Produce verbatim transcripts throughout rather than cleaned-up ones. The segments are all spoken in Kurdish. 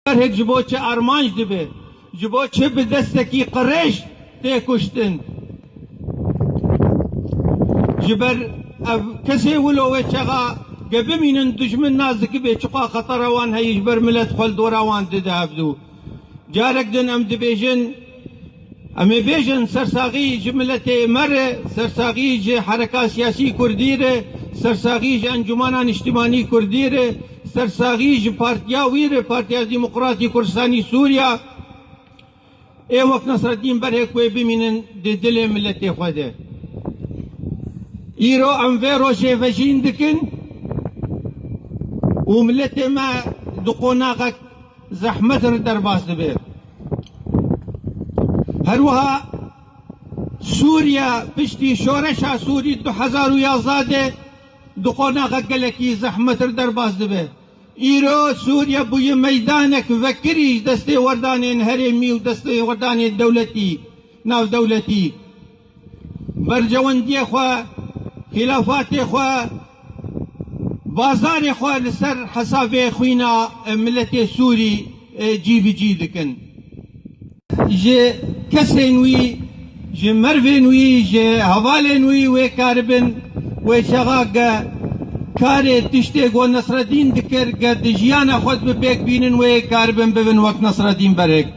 Berhek ji bo çi armanc dibe? Ji bo çi bi destekî qirêj tê kuştin? Ji ber ev kesê wilo wê çaxa ge bimînin, dijmin nas dikibe çiqa xetera wan heye, ji ber milet xwe li dora wan dide hevdû. Carek din em dibêjin, em ê bêjin sersaxî ji miletê me re, sersaxî ji hereka siyasî kurdî re, sersaxî ji encûmana niştimanî kurdî re, sersaxî ji partiya wî re, Partiya Demokratî Kurdistanî Sûriya. Ê wek Nasreddîn Berhek wê bimînin di dilê miletê xwe de. Îro em vê rojê vejîn dikin û miletê me di qonaxek zehmet re derbas dibe. Her wiha Sûriye piştî şoreşa Sûrî du hezar û yazdeh de di qonaxek gelekî zehmet re derbas dibe. Îro Sûriye bûye meydanek vekirî ji destê werdanên herêmî û destê werdanên dewletî, navdewletî. Berjewendiyê xwe, xîlafatê xwe, bazarê xwe li ser hesabê xwîna, e, miletê Sûrî, e, cî bi cî dikin. Ji kesên wî, ji mervên wî, ji hevalên wî wê karibin, wê çaxa ge karê tiştê ku Nesreddîn dikir, ge di jiyana xwe de bi pêk bînin, wê karibin bibin wek Nesreddîn Berhek.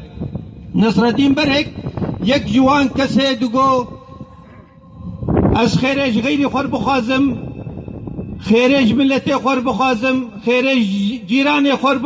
Nesreddîn Berhek yek ji wan kesê digo, Ez xêrê ji xeyrî xwe bixwazim, xêrê ji miletê xwe bixwazim, xêrê ji cîranê xwe